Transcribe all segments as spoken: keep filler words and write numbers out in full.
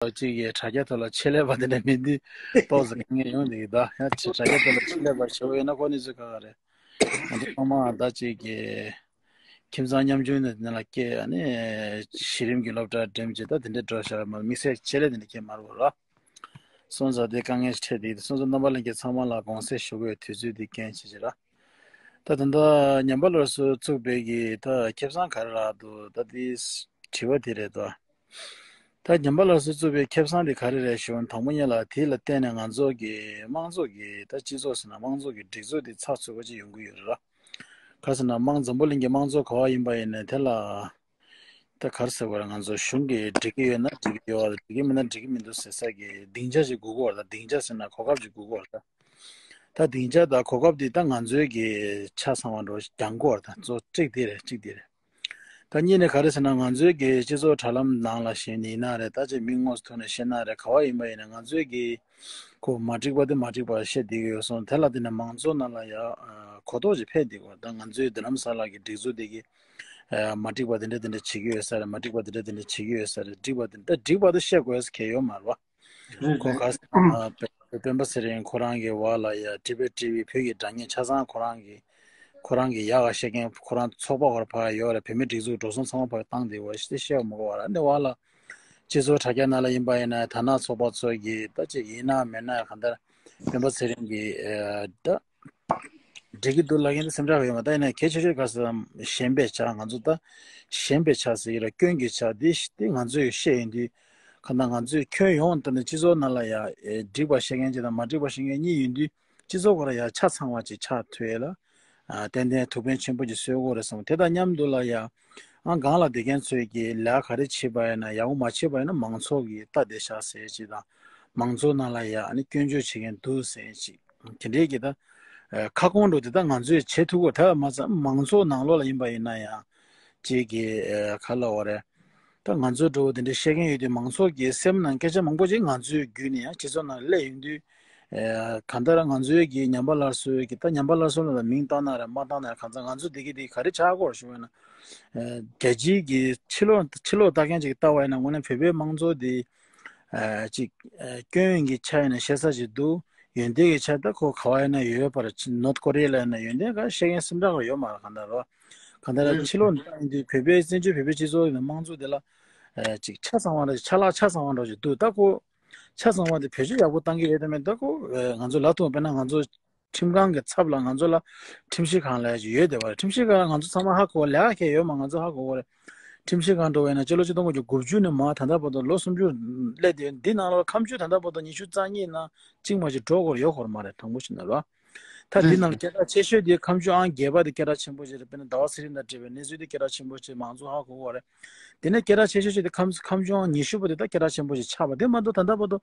ལ་གཅིག་གིས་དྲ་རྒྱ་ཐོག་ལ་ཆེད་ལས་པ་དེ་འདྲ་མིན་དུས་ཏོག་ཙམ་དཀའ་ངལ་ཡོང་བསྡད་ཀྱི་འདུག་ཡང་དྲ་རྒྱ་ཐོག་ལ་ཆེད་ལས་པ་ཞུ་བ་ཡིན་ན་ཁོ་གནས་ཚུལ་ཁག་ཁག་རེད། ང་ཚོ་ཚང་མ་ད་གཅིག་གིས་ཁྱིམ་ཚང་མཉམ་ཆུང་ནས་དེ་ལ་སྐྱེས། ཨ་ནི་གཞི་རིམ་གྱི་སློབ་གྲྭ་འགྲིམས་བྱས་ད་དེ་འདྲ་འགྲོ་བཞག་མ་དམིགས་བསལ་ཆེད་ལས་དེ་འདྲ་སྐྱེས་མ་རེད་པ་ར། སོང་ཙང་དེ་དཀའ་ངལ་ཞིག་འཕྲད་བསྡད་ཀྱི་འདུག་སོང་ཙང་རྣམ་པ་ལྷན་རྒྱས་ཚང་མ་ལ་དགོངས་སེལ་ཞུ་དགོས་དུས་ཚོད་འདི་རྐྱེན་བྱས་བྱས་ར། ད་ད་ལྟ་ཉམས་པ་སླར་གསོ་བཙུགས་པའི་གི་ད་ཁེ་བཟང་ག་རེ་རག་འདུག་ད་དེ་དྲི་བ་དེ་རེད་དོ། ད་ཉམས་པ་སླར་གསོ་བཙུགས་པའི་ཁེ་བཟང་དེ་ག་རེ་རེད་ཞུ་ན། དང་པོ་ཉིད་ལ་དེ་ལ་བརྟེན་ནས་ང་ཚོ་གི་དམངས་གཙོ་གི་ད་སྤྱི་ཚོགས་ཟེར་ན་དམངས་གཙོ་གི་སྒྲིག་འཛུགས་དེ་ཚགས་ཚུད་པ་ཅིག་ཡོང་གི་ཡོད་རེད་ར། ག་ཟེར་ན་དམངས་འཛམ་བུ་གླིང་གི་དམངས་གཙོ་ག་བ་ཡིན་པ་ཡིན་ནའི་དེ་ལ་ད་ག་རེ་ཟེར་དགོས་རེད། ང་ཚོ་གཞུང་གིས་འགྲིག་གི་ཡོད་ན་འགྲིག་གི་ཡོད་རེད། འགྲིག་གི་མིན་ན་འགྲིག་གི་མི་འདུག་ཟེར་ས་གི་སྡིངས་ཆ་ཞིག་དགོས་ཀྱི་ཡོད་རེད། ད་སྡིངས་ཆ་ཟེར་ན་གོ་སྐབས་ཅིག་དགོས་ཀྱི་ཡོད་རེད། ད་སྡིངས་ཆ་དང་གོ་སྐབས་འདི་ད་ང་ཚོའི་གི་ཆ་ཚང་བ་འགྲོ་རྒྱང་དགོས་རེད། ད་གཙོ་གཅིག་དེ་རེད། གཅིག་དེ་རེད། ད་གཉིས་ནས་ག་རེ་ཟེར་ན་ང་ཚོའི་གི་སྤྱི་ཚོགས་དྲ་ལམ་ནང་ལ་ཞེན་ཡིན་ན་རེད། ད་ཅིག་མིག་ངོས་སུ་ཐུག་ནས་བཤད་ན་རེད། ག་བ་ཡིན་པ་ཡིན་ན་ང་ཚོའི་གི་ཁོ་མ་འགྲིག་པ་དེ་མ་འགྲིག་པ་བཤད་བསྡད་ཀྱི་ཡོད་སོང་། དེ་ལ་བརྟེན་ནས་མང་ཚོགས་ནང་ལ་ཡ་གོ་རྟོགས་ཅིག་འཕེལ་བསྡད་ཀྱི་ཡོད། ད་ང་ཚོའི་མདུན་ལམ་གསར་ལག་གི་སྒྲིག་འཛུགས་དེ་གི་མ་འགྲིག་པ་དེ་འདྲ་དེ་འདྲ་བྱེད་ཀྱི་ཡོད་ས་རེད། མ་འགྲིག་པ་དེ་འདྲ་དེ་འདྲ་བྱེད་ཀྱི་ཡོད་ས་རེད། འགྲིག་པ་དེ་འདྲ་འགྲིག་པ་དེ་བཤད་དགོས་ས་གལ་ཡོད་མ་རེད་པ། རེད། ཁོ་རེད། ག་ས་ཨ་སྤེན་པ་ཚེ་རིང་ཁོ་རང་གི་བར་ལ་ཡ་ཊི་བེཊ་ཊི་ཝི་བོད་ཀྱི་དྲ་བརྙན་ཆ་ཚང་ཁོ་རང་གི་ཁོ་རང་གི་ཡག་ག་བཤད་མཁན་ཁོ་རང་ཚོགས་པ་ཁོ་རང་ཕར་ཡོད་རེད། བོད་མི་སྒྲིག་འཛུགས་འགྲོ་སོང་ཚང་མ་ཕར་བཏང་བསྡད་ཡོད་རེད། ཤི་ཤི་མ་གོ་བ་ར་འདི་བར་ལ་སྤྱི་ཚོགས་དྲ་རྒྱ་ནང་ལ་ཡིན་པ་ཡིན་ན་དར་ནག་ཚོགས་པ་ཚོ་གི་ད་ཅིག་ཡིན་ན་མིན་ན་གང་ལྟར་སྤེན་པ་ཚེ་རིང་གི་ད་འགྲིག་གི་འདུག་ལབ་མཁན་དེ་སེམས་ཁྲལ་ཡོད་མ། ད་ཡིན་ན་གལ་ཆེ་ཤོས་ག་ས་ཞེན་པའི་ཆ། ང་ཚོ་ད་ཞེན་པའི་ཆ་ཟེར་གྱི་ར་སྐྱོན་གྱི་ཆ་འདི་འདི་ང་ཚོས་བཤད་ཡོང་དུས་གང་ལྟར་ང་ཚོས་ཁྱོན་ཡོངས་ད་ནི་སྤྱི་ཚོགས་ནང་ལ་ཡ་འགྲིག་པ་བཤད་མཁན་གཅིག་དང་མ་འགྲིག་པ་བཤད་མཁན་གཉིས་ཡོང་དུས་སྤྱི་ཚོགས་ཁོ་ར་ཡ་ཆ་ཚང་བ་ཅིག་ཆགས་ཐུབ་ཡས་ལ་ཏན་ཏན་ཐུགས་ཕན་ཆེན་པོ་ཅིག་གསོས་ཀྱི་རེད་བསམ། དེ་དང་མཉམ་དུ་ལ་ཡ་ཨང་སྒང་ལ་བསྡད་མཁན་ཚོས་ཀྱི་ལས་ཀ་ག་རེ་བྱེད་པ་ཡིན་ན་ཡག་པོ་མ་བྱེད་པ་ཡིན་ན་མང་ཚོགས་ཀྱིས་ལྟ་བསྡད་ཤག་ཟེར་ཅིག་དང་མང་ཚོགས་ནང་ལ་ཡ་ཨ་ནི་སྐྱོན་བརྗོད་བྱེད་མཁན་འདུག་ཟེར་ཅིག་དེ་འདྲའི་གི་ད་ཁ་སྐོང་འགྲོ་དེ་ད་ང་ཚོས་བྱེད་ཐུབ་ཀྱི་ད་མ་ཚད་མང་ཚོགས་ནང་ལོགས་ལ་ཡིན་པ་ཡིན་ན་ཡང་ཅིག་གི་ག་ལ་བ་རེད། ད་ང་ཚོའི་འགྲོ་བ་དེ་འདྲ་བཤད་མཁན་ཡོད་དུས་མང་ཚོགས་ཀྱི་སེམས་ནང་སྐད་ཆ་མང་པོ་ཅིག་ང་ཚོའི་བརྒྱུད་ནས་ཡང་སྤྱི་ཚོགས་ནང་སླེབས་ཡོང་དུས་གང་ལྟར་ང་ཚོའི་གི་ཉམས་པ་སླར་གསོའི་གི་ད་ཉམས་པ་སླར་གསོ་ལ་མིང་བཏགས་ན་རེད་མ་བཏགས་ན་རེད། གང་ཚ་ང་ཚོ་དེ་གི་དེ་ག་རེ་ཆགས་ཀྱི་ཡོད་ཞུ་བ་ཡིན་ན་རྒྱལ་སྤྱིའི་གི་ཕྱི་ལོགས་ཕྱི་ལོགས་ལྟ་མཁན་ཅིག་ལྟ་བ་ཡིན་ན་དངོས་གནས་བོད་པའི་དམངས་གཙོ་དེ། ཅིག་སྐྱོན་གྱི་ཆ་ཡིན་ན་བཤད་ས་ཞིག་འདུག་ཡོན་ཏན་གྱི་ཆ་ད་ཁོ་ག་བ་ཡིན་ན་ཡོད་པར་ནོར་ཐ་ཀོ་རི་ཡ་ལ་ཡིན་ན་ཡོན་ཏན་ག་བཤད་མཁན་སེམས་ཁྲལ་ཡོད་མ་རེད། གང་ལྟར་རོ། གང་ལྟར་ཕྱི་ལོགས་ནས་ཡིན་དུས་བོད་པའི་བཙན་བྱོལ་བོད་པའི་སྤྱི་ཚོགས་ཀྱི་དམངས་གཙོ་དེ་ལ་ཅིག་ཆ་ཚང་བ་འདྲ་ཅིག་ཆ་ལག་ཆ་ཚང་བ་འདྲ་ཅིག་འདུག་ད་ཁོ་ཆ་ཚང་བ་དེ་བེད་སྤྱོད་ཡག་པོ་བཏང་གི་ཡོད་དམ་མེད་ད་ཁོ་ང་ཚོ་ལབ་ཐུབ་དཔེར་ན་ང་ཚོ། ཁྲིམས་ཁང་གི་ཚབ་ལ་ང་ཚོ་ལ་ཁྲིམས་ཞིབ་ཁང་ལབ་ཡག་ཅིག་ཡོད་བསྡད་པ་རེད། ཁྲིམས་ཞིབ་ཁང་ལ་ང་ཚོ་ཚང་མ་ཧ་གོ་བ་ལས་ཀ་གང་ཡང་ཡོད་མ་ང་ཚོ་ཧ་གོ་གི་རེད། ཁྲིམས་ཞིབ་ཁང་འགྲོ་བ་ཡིན་ན་སྤྱི་ལོ་ཆིག་སྟོང་དགུ་བརྒྱ་དགུ་བཅུ་ནས་མར་ད་ལྟ་བར་དུ་ལོ་སུམ་ཅུ་སླེབས་བསྡད་ཡོད། འདི་ནང་ལ་ཁ་མཆུ་ད་ལྟ་བར་དུ་ཉི་ཤུ་རྩ་གཉིས་ནང་གཅིག་མ་གཅིག་འགྲོ་དགོས་ཡོད་ཁོ་ར་མ་རེད་དྲང་པོ་བཤད་ན་ར། ད་འདི་ནང་ལ་སྐད་གྲགས་ཆེ་ཤོས་དེ་ཁ་མཆུ་ཨང་བརྒྱད་པ་དེ་སྐད་གྲགས་ཆེན་པོ་ཞིག་རེད། དཔེར་ན་ཟླ་བ་ཚེ་རིང་དང་འབྲེལ་བའི་གནས་ཚུལ་དེ་སྐད་གྲགས་ཆེན་པོ་ཞིག་མང་ཚོགས་ཧ་གོ་གི་རེད། དེ་ནས་སྐད་གྲགས་ཆེ་ཤོས་ཞིག་དེ་ཁ་ཁ་མཆུ་ཨང་ཉི་ཤུ་པ་དེ་ད་སྐད་གྲགས་ཆེན་པོ་ཞིག་ཆགས་པ་དེ་མ་གཏོགས་ད་ལྟ་བར་དུ།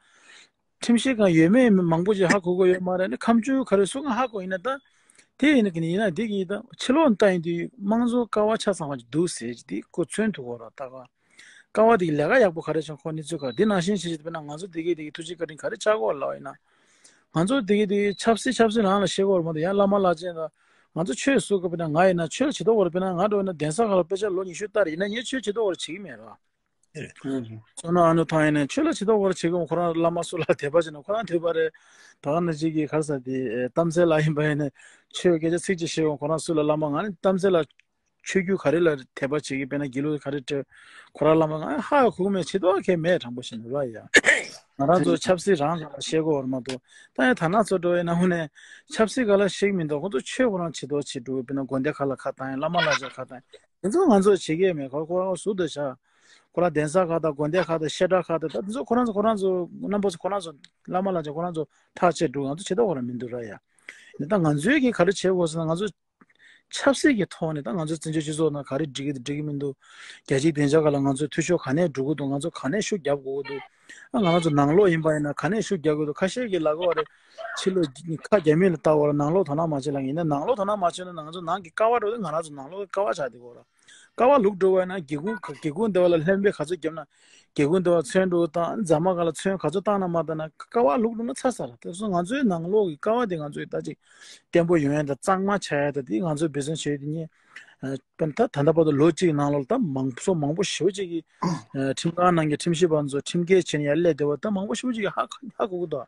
ཁྲིམས་ཞིབ་ཁང་ཡོད་མེད་མང་པོ་ཅིག་ཧ་གོ་གི་ཡོད་མ་རེད། ཨ་ནི་ཁ་མཆུ་ག་རེ་སུ་གང་ཧ་གོ་ཡིན་ན་ད། དེ་ཡིན་ན་གི་ནི་ཡིན་ན་འདི་གི་ད་ཕྱི་ལོགས་ལྟ་ཡིན་དུས་དམངས་གཙོ་ཀ་བ་ཆ་ཚང་བ་ཅིག་འདུག་ཟེར་གྱི་འདི་ཁོ་མཚོན་ཐུབ་གོ་ར་ད་ག་ཀ་བ་དེ་གི་ལས་ཀ་ཡག་པོ་ག་རེ་བྱུང་ཁོ་གནས་ཚུལ་ག་འདི་ནང་བཞིན་བྱེད་ཅིག་དཔེར་ན་ང་ཚོ་འདི་གི་འདི་གི་ཐུགས་རྗེ་བཀའ་དྲིན་ག་རེ་ཆགས་གོ་ལབ་ཡིན་ན། ང་ཚོ་འདི་གི་འདི་གི་ཆབ་སྲིད་ཆབ་སྲིད་རང་ལ་བཤད་གོ་ར་མ་གཏོགས་ཡང་བླ་མ་བླ་ཆེན་ལ་ང་ཚོ་ཆོས་སུ་ག་དཔེར་ན་ང་ཡིན་ན་ཆོས་བྱེད་དོ་གོ་ར་དཔེར་ན་ང་འགྲོ་ཡིན་ན་གདན་ས་ཁག་ལ་དཔེ་ཆ་ལོ་ཉི་ཤུ་ལྟར་ཡིན་ན་ངས་ཆོས་བྱེད་དོ་གོ་ར་བྱེད་ཀྱི་མེད་ར། ཨུ་ཧུ། སོ་ན་ཨ་ནུ་ཐང་ཡིན་ནས་ཆོས་ལ་བྱེད་དོ་གོ་ར་བྱེད་ཀྱི་ཁོ་རང་བླ་མ་སུ་ལ་དད་པ་བྱེད་ན་ཁོ་རང་དད་པ་རེད། ད་ག་ནང་བཞིན་གྱི་ག་རེ་ཟེར་དེ་གཏམ་ཚེ་ལ་ཡིན་པ་ཡིན་ནས་ཆོས་སྐད་ཆ་ཚིག་གཅིག་བཤད་ཡོང་ཁོ་རང་སུ་ལ་བླ་མ་ང་ནི་གཏམ་ཚེ་ལ་ཆོས་བརྒྱུད་ག་རེ་ལ་དད་པ་བྱེད་ཀྱི་དཔེར་ན་དགེ་ལུགས་ག་རེ་སྤྲད་ཁོ་རང་བླ་མ་ང་ཧ་གོ་གི་མེད་བྱེད་དོ་ག་གལ་མེད་དྲང་པོ་བཤད་ན་ར་ཡ། ང་རང་ཚོ་ཆབ་སྲིད་རང་རང་ལ་བཤད་གོ་བར་མ་གཏོགས་ད་ཡང་ཐ་ན་ཚོ་འགྲོ་ཡིན་ན་ཧུ་ནས་ཆབ་སྲིད་ག་ལ་བཤད་ཀྱི་མི་འདུག་ཁོ་ཚོ་ཆོས་ཁོ་རང་བྱེད་དོ་བྱེད་འགྲོ་དཔེར་ན་དགོན་སྡེ་ཁག་ལ་ཁ་བཏང་ཡིན་བླ་མ་ལ་ཅག་ཁ་བཏང་ཡིན་འདི་ཚོ་ང་ཚོ་བྱེད་ཀྱི་མེད་ཁོ་ཁོ་རང་ཟུར་དུ་བཞག་ཁོ་རང་གདན་ས་ཁག་དང་དགོན་སྡེ་ཁག་དང་བཤད་གྲྭ་ཁག་དང་ད་འདི་ཚོ་ཁོ་རང་ཚོ་ཁོ་རང་ཚོ་རྣམ་པ་ཚོ་ཁོ་རང་ཚོ་བླ་མ་ལ་ཅག་ཁོ་རང་ཚོ་ཐག་བཅད་འགྲོ་ང་ཚོ་བྱེད་དོ་ཁོ་རང་མི་འདུག་ར་ཡ། འདི་ད་ང་ཚོའི་གི་ག་རེ་བྱེད་དགོས་ཟེར་ན་ང་ཚོ་ཆབ་སྲིད་ཀྱི་ཐོག་ནས་ད་ང་ཚོ་བཙན་བྱོལ་སྤྱི་ཚོགས་ནང་ག་རེ་འགྲིག་གི་འགྲིག་གི་མི་འདུག་རྒྱལ་སྤྱིའི་སྡིངས་ཆ་ཁག་ལ་ང་ཚོའི་འཐུས་ཤོར་ག་ནས་འགྲོ་གི་འདུག་ང་ཚོ་ག་ནས་ཤུགས་རྒྱབ་དགོས་ཀྱི་འདུག་ཨ་ང་རང་ཚོ་ནང་ལོགས་ཡིན་པ་ཡིན་ན་ག་ནས་ཤུགས་རྒྱག་དགོས་འདུག་ཁ་ཤས་ཀྱིས་ལབ་ཀྱི་ཡོད་རེད། ཕྱི་ལོགས་ཁ་རྒྱ་མི་ལ་ལྟ་བ་ལ་ནང་ལོགས་དོ་སྣང་མ་བྱེད་ལབ་ཡིན་ན་ནང་ལོགས་དོ་སྣང་མ་བྱེད་ན་ང་ཚོ་ནང་གི་ཀ་བ་འགྲོ་དུས་ང་རང་ཚོ་ནང་ལོགས་ཀྱི་ཀ་བ་ཆགས་བསྡད་ཀྱི་ཡོད་རེད། ཀ་བ་ལུག་འགྲོ་བ་ཡིན་ན་སྒེའུ་ཁུང་སྒེའུ་ཁུང་དེ་བ་ལ་ལྷན་པས་ག་ཚོད་བརྒྱབ་ན་སྒེའུ་ཁུང་དེ་བ་ཚོན་འགྲོ་དང་རྫ་མ་ག་ལ་ཚོན་ག་ཚོད་བཏང་ན་མ་བཏང་ན་ཀ་བ་ལུག་འགྲོ་ན་ཚར་ཚར་རེད། དེ་སོང་ང་ཚོའི་ནང་ལོགས་ཀྱི་ཀ་བ་དེ་ང་ཚོས་ད་ཅིག་བརྟན་པོ་ཡོང་ཡ་དང་གཙང་མ་ཆགས་ཡ་དང་དེ་ང་ཚོས་འབད་བརྩོན་བྱས་ཡོད་དེ་ཉིད་ ཨ་དཔེར་ན་ད་ད་ལྟ་བར་དུ་ལོ་གཅིག་ནང་ལོགས་ལ་ད་མང་ཚོགས་མང་པོ་ཞེ་པོ་ཅིག་གིས་ཨ་ཁྲིམས་ཁང་ནང་གི་ཁྲིམས་ཞིབ་པ་ཚོ་ཁྲིམས་འགལ་བྱས་ནས་ཡར་སླེབས་བསྡད་པ་ད་མང་པོ་ཞེ་པོ་ཅིག་གིས་ཧ་གོ་ཧ་གོ་གི་འདུག་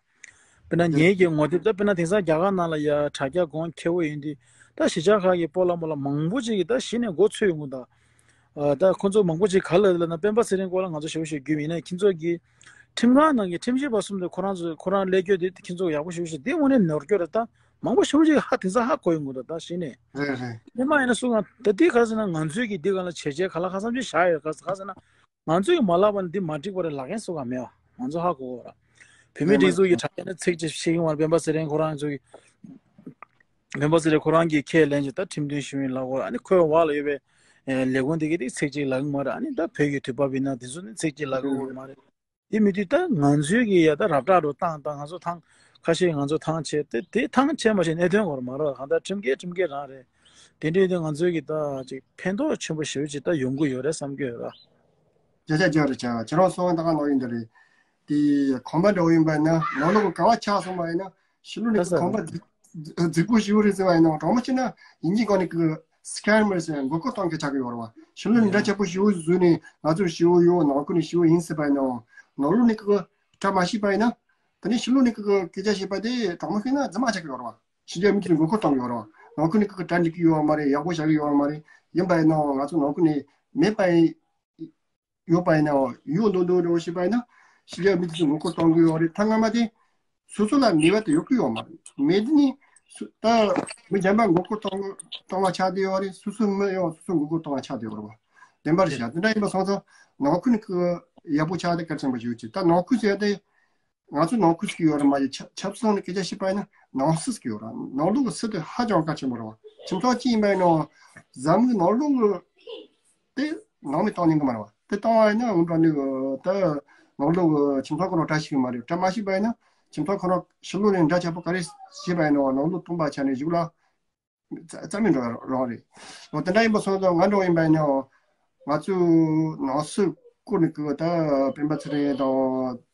དཔེར་ན་ངེད་ཀྱི་ངོ་དེབ་ད་དཔེར་ན་དེང་སང་རྒྱ་གར་ནང་ལ་ཡ་དྲ་རྒྱ་གོང་ཁེ་པོ་ཡིན་དུས་ད་གཞིས་ཆགས་ཁག་གི་སྤོ་ལགས་མོ་ལགས་མང་པོ་ཅིག་གིས་ད་གཞི་ནས་མགོ་ཚོས་ཡོང་གི་འདུག་ཨ་ད་ཁོ་ཚོ་མང་པོ་ཅིག་ག་ལ་ལབ་ན་སྤེན་པ་ཚེ་རིང་སྐོར་ལ་ང་ཚོ་ཞེ་པོ་ཞིག་རྒྱུས་མེད་ཡིན་ན་ཁྱེད་ཚོ་གི་ཁྲིམས་ཁང་ནང་གི་ཁྲིམས་ཞིབ་པ་གསུམ་དེ་ཁོ་རང་ཚོ་ཁོ་རང་སླེབས་རྒྱུ་དེ་ཁྱེད་ཚོ་ཡག་པོ་ཞེ་པོ་ཞིག་དེ་དངོས་གནས་ནོར་རྒྱུ་རེད། ད་མང་པོ་ཞེ་པོ་ཅིག་ཧ་དེང་སང་ཧ་གོ་ཡོང་གི་འདུག་ད་གཞི་ནས་རེད་རེད། སྔོན་མ་ཡིན་ན་སུ་གང་ད་དེ་ག་རེ་ཟེར་ན་ང་ཚོའི་གི་དེ་ག་ལ་བྱས་རྗེས་ག་ལ་ཁ་བསམ་ཅིག་བཞག་ཡོད་ག་ཟེར་ན་ང་ཚོས་མ་ལབ་པ་ནི་འདི་མ་འགྲིག་པ་རེད་ལབ་མཁན་སུ་གང་མེད་པ་ང་ཚོ་ཧ་གོ་གི་རེད། བོད་མིའི་སྒྲིག་འཛུགས་ཀྱི་དྲ་རྒྱ་ནས་ཚིག་གཅིག་བཤད་ཀྱི་ཡོད་མ་རེད། སྤེན་པ་ཚེ་རིང་ཁོ་རང་ཚོ་གི་སྤེན་པ་ཚེ་རིང་ཁོ་རང་གིས་ཁས་ལེན་བྱས་ད་ཁྲིམས་མཐུན་ཞུ་ཡིན་ལབ་ཀྱི་ཡོད་རེད། ཨ་ནི་ཁོའི་འོག་ལ་ཡོད་པའི་ཨེ་ལས་ཁུངས་དེ་གིས་དེ་ཚིག་གཅིག་ལབ་ཀྱི་མ་རེད། ཨ་ནི་ད་བོད་ཀྱི་དུས་བབ་ཡིན་ན་དེ་ཚོ་ནི་ཚིག་གཅིག་ལབ་ཀྱི་ཡོད་མ་རེད། དེ་མི་དུས་ད་ང་ཚོའི་གི་ཡ་ད་རབ་དྲག་རུ་བཏང་བཏང་ང་ཚོ་ཐང་ཁ་ཤས་ང་ཚོ་ཐང་ཆད་དེ་དེ་ཐང་ཆད་མ་ཤེས་གནད་དོན་གོ་ར་མ་རེད། གང་ལྟར་ཁྲིམས་འགལ་ཁྲིམས་འགལ་རང་རེད། དེ་འདྲའི་དུས་ང་ཚོའི་གི་ད་ཅིག་ཕན་ཐོགས་ཆེན་པོ་ཞེ་པོ་ཅིག་ད་ཡོང་གི་ཡོད་རེད་བསམ་གྱི་ཡོད་ར། བརྒྱ་ཆ་བརྒྱ་རེད་ཅག་ཁྱེད་རང་གསུངས་པ་ད་ག་ནང་ཡིན་འདི་རེད། དེ་གོམ་པ་འདྲ་བོ་ཡིན་པ་ཡིན་ན་ནང་ལོགས་ག་བ་ཆགས་སོང་བ་ཡིན་ན་ཕྱི་ལོགས་ནས་ད་ས་གོམ་པ་རྫིག་རྫིག་པོ་ཞིག་རེད་ཟེར་བ་ཡིན་ན་གྲོགས་མོ་ཆེ་ན་ཡིན་གཅིག་གོ་ནས་གི་སི་ཀེམ་མར་ཟེར་མགོ་སྐོར་གཏོང་མཁན་ཆགས་ཀྱི་ཡོད་རེད་བ། ཕྱི་ལོགས་ནས་འདྲ་ཆགས་པོ་ཞིག་བཟོས་ནས་ང་ཚོར་ཞིག་ཡོད་ནང་ཁུལ་ནས་ཞིག་ཡིན་ཟེར་བ་ཡིན་ན་ནང་ལོགས་ནས་གི་གྲ་མ་ཤེས་པ་ཡིན་ན་ད་ནི་ཕྱི་ལོགས་ནས་གི་སྐད་ཆ་བཤད་པ་དེ་གྲོགས་མོ་ཤེས་ན་རྫུན་མ་ཆགས་ཀྱི་ཡོད་རེད་བ། ཕྱི་རྒྱལ་མི་དེ་ཚོ་མགོ་སྐོར་གཏོང་གི་ཡོད་རེད་བ། ནང་ཁུལ་ནས་གི་གྲ་འགྲིག་གི་ཡོད་མ་རེད། ཡག་པོ་བྱ་གི་ཡོད་མ་རེད། ཡིན་པ་ཡིན་ན་ང་ཚོ་ནང་ཁུལ་ནས་མེད་པ་ཡིན། ཡོད་པ་ཡིན་ནའང་ཡོད་མདོག་མདོག་འདྲ་བོ་ཞིག་པ་ཡིན་ན་ཕྱི་རྒྱལ་མི་དེ་ཚོ་ངོ་རྒོལ་གཏོང་གི་ཡོད་རེད། ཐ་སྔ་མ་དེ་སོ་སོ་ལ་ནུས་པ་དེ་ཡོད་ཀྱི་ཡོད་མ་རེད། མེད་དེ་ནི་སུ་ད་མི་གཞན་པ་ངོ་རྒོལ་གཏོང་གཏོང་བ་ཆགས་བསྡད་ཡོད་རེད། སོ་སོའི་མི་ཡང་སོ་སོ་ངོ་རྒོལ་གཏོང་བ་ཆགས་བསྡད་ཡོད་རེད་བ། བདེན་པ་རེད་ཤག་དེ་འདྲ་ཡིན་པ་སོང་ཙང་ནང་ཁུལ་ནས་ཀྱི་ཡག་པོ་ཆགས་དེ་གལ་ཆེན་པོ་ཞིག་ཡོད་ཅིག་ད་ནང་ཁུལ་ཟེར་ཏེ། ང་ཚོ་ནང་ཁུལ་ཟེར་གྱི་ཡོད་རེད་མ་གཞི་ཆབ་ཆབ་སྲིད་ནང་ནས་སྐད་ཆ་བཤད་པ་ཡིན་ན་ནང་སྲིད་ཟེར་གྱི་ཡོད་རེད། ནང་ལོགས་ཀྱི་སྲིད་དེ་ཧ་ཅང་གལ་ཆེན་པོ་རེད་བ། ཁྱིམ་ཚང་གཅིག་ཡིན་པ་ཡིན་ནའང་འཛམ་གླིང་ནང་ལོགས་ཀྱི་དེ་ནང་མི་བཏང་ཉན་གི་མ་རེད་བ། དེ་བཏང་བ་ཡིན་ན་འོན་ཀྱང་ནི་ད་ནང་ལོགས་ཀྱི་ཁྱིམ་ཚང་ཁོ་རང་བཀྲ་ཤིས་ཀྱི་མ་རེད། བཀྲ་མ་ཤིས་པ་ཡིན་ན་ཁྱིམ་ཚང་ཁོ་རང་ཕྱི་ལོགས་ནས་འདྲ་ཆགས་པོ་ག་རེ་བྱས་པ་ཡིན་ནའང་ནང་ལོགས་སྟོང་པ་ཆགས་ནས་གཞུག་ལ། རྩ་རྩ་མེད་འགྲོ་རང་རེད། འོ་དེ་འདྲ་ཡིན་པ་སོང་ཙང་ང་འདྲ་བོ་ཡིན་པ་ཡིན་ནའང་ང་ཚོའི་ནང་སྲིད་སྐོར་ནས་གི་ད་སྤེན་པ་ཚེ་རིང་དང་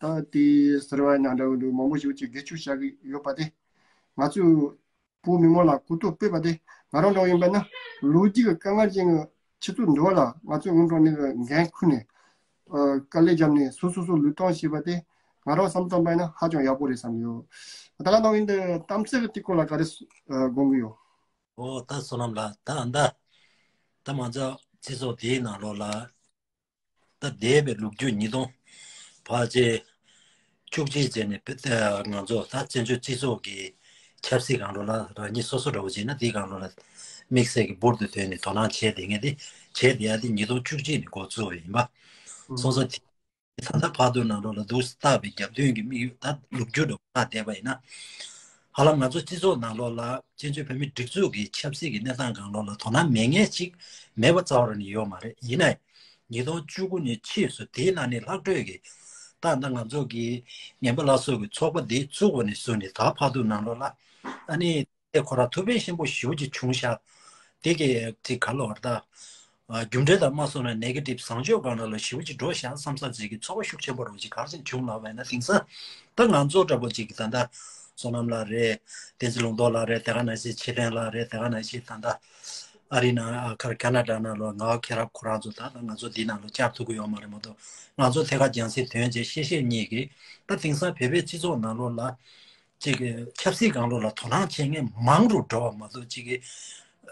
ད་དེ་ཟེར་བ་ཡིན་ན་འདྲ་བོ་འདུག་མང་པོ་ཞིག་ཅིག་སྒེར་གཅོད་བྱ་གི་ཡོད་པ་དེ་ང་ཚོའི་བོད་མི་མང་ལ་གོ་རྟོགས་སྤེལ་བ་དེ་ང་རང་འདྲ་བོ་ཡིན་པ་ན་ལོ་རྒྱུས་ཀྱི་དཀའ་ངལ་ཅན་གྱི་ཆུ་ཚོད་འདྲ་བ་ལ་ང་ཚོའི་སྔོན་འགྲོ་ནས་འགན་ཁུར་ནས་དཀའ་ལས་བརྒྱབ་ནས་སོ་སོ་སོ་ལུས་སྟོང་བྱས་པ་དེ་ང་རང་བསམ་བཏང་པ་ཡིན་ན་ཧ་ཅང་ཡག་པོ་རེད་བསམ་ཡོད། ད་ག་ནང་ཡིན་དུ་གཏམ་ཚིག་གི་སྐོར་ལ་ག་རེ་དགོངས་ཀྱི་ཡོད། ཨོ་ད་བསོད་ནམས་ལགས། ད་ཨ་ད་ད་མ་ཚ་སྤྱི་ཚོགས་དེའི་ནང་ལོགས་ལ་ད་འདས་པའི་ལོ་རྒྱུས་ཉིས་སྟོང་ཕལ་ཆེར་བཅུ་གཅིག་རྗེས་ནས་ང་ཚོ་ད་བཙན་བྱོལ་སྤྱི་ཚོགས་ཀྱི་ཆབ་སྲིད་སྒང་ལོགས་ལ་རང་ཉིད་སོ་སོ་འདྲ་བོ་བྱས་ན་དེའི་སྒང་ལོགས་ལ་དམིགས་བསལ་གྱི་འབུར་དུ་ཐོན་ནས་དོ་སྣང་བྱས་བསྡད་མཁན་དེ་བྱས་བསྡད་ཡ་དེ་ཉིས་སྟོང་བཅུ་གཅིག་ནས་འགོ་བཙུགས་པ་ཡིན་པ་སོང་ཙང་དེ། ད་ལྟ་བར་དུ་ནང་ལོགས་ལ་འདུག་སེ་བལྟས་པའི་རྒྱབ་མདུན་གྱི་དམིགས་ཡུལ་ད་ལོ་རྒྱུས་འདྲ་བོ་བལྟས་བསྡད་པ་ཡིན་ན། ཧ་ལམ་ང་ཚོ་སྤྱི་ཚོགས་ནང་ལོགས་ལ་བཙན་བྱོལ་བོད་མིའི་སྒྲིག་འཛུགས་ཀྱི་ཆབ་སྲིད་ཀྱི་གནས་སྟངས་སྒང་ལོགས་ལ་དོ་སྣང་མེད་མཁན་ཅིག་མེད་པ་རྩ་བ་རང་ནས་ཡོད་མ་རེད། ཡིན་ནའི་ཉིས་སྟོང་བཅུ་དགུ་ནས་ཕྱིས་སུ་དེའི་ནང་ནས་ལྷག་འཕྲོས་ཀྱི་ད་ལྟ་ང་ཚོ་གི་ངན་པ་ལ་སོགས་ཀྱི་ཚོགས་པ་འདི་བཙུགས་པ་ནས་བཟུང་ནས་ད་བར་དུ་ནང་ལོགས་ལ་ཨ་ནི། དེ་ཁོ་རང་ཐུགས་ཕན་ཆེན་པོ་ཞེ་པོ་ཅིག་བྱུང་ཤག་དེ་གི་ཅིག་ག་ལ་བར་ད། རྒྱུ་འབྲས་དང་མ་སོང་ན་ནེ་གེ་ཊིབ་བཟང་སྤྱོད་སྒང་ལ་ཞེ་པོ་ཅིག་འགྲོ་ཤག་བསམ་ས་ཅིག་གི་ཚོར་བ་ཤུགས་ཆེན་པོ་རུ་ཅིག་ག་རེ་བྱུང་ལབ་པ་ཡིན་ན། དེང་སང་ད་ང་ཚོ་འདྲ་པོ་ཅིག་གི་ད་ལྟ་བསོད་ནམས་ལགས་རེད། བསྟན་འཛིན་ལུང་རྟོགས་ལགས་རེད། དེ་ག་ནང་བཞིན་ཆོས་ལྡན་ལགས་རེད། དེ་ག་ནང་བཞིན་ད་ལྟ་ཨ་རི་ནང་ཁ་ཁ་ན་ཌ་ནང་ལོགས་ངག་མཁྱེན་རབ་ཁོ་རང་ཚོ་ད་ལྟ་ང་ཚོ་འདི་ནང་ལོགས་བཅར་ཐུབ་ཀྱི་ཡོད་མ་རེད་མ་གཏོགས། ང་ཚོ་ཐད་ཀར་རྒྱང་སྲིང་ཐོན་བྱས་བཤད་བཤད་གཉིས་ཀྱིས་ད་དེང་སང་བོད་པའི་སྤྱི་ཚོགས་ནང་ལོགས་ལ། ཅིག་གི་ཆབ་སྲིད་སྒང་ལོགས་ལ་དོ་སྣང་བྱེད་མཁན་མང་རུ་འགྲོ་བ་མ་གཏོགས་ཅིག་གི་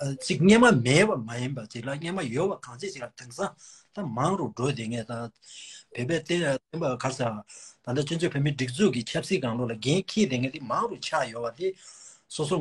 ཨ་ཅིག་སྔོན་མ་མེད་པ་མ་ཡིན་པ་ཅིག་ལ་སྔོན་མ་ཡོད་པ་གང་ཅི་ཅིག་ལ་དེང་སང་ད་མང་རུ་འགྲོ་བསྡད་མཁན་ད་བོད་པའི་བསྟན་བསྟན་པ་ག་རེ་ཟེར་ད་ལྟ་སྤྱི་ཚོགས་བོད་མིའི་སྒྲིག་འཛུགས་ཀྱི་ཆབ་སྲིད་སྒང་ལོགས་ལ་འགན་འཁྱེར་བསྡད་མཁན་དེ་མང་རུ་ཆགས་ཡོད་པ་དེ་སོ་སོ།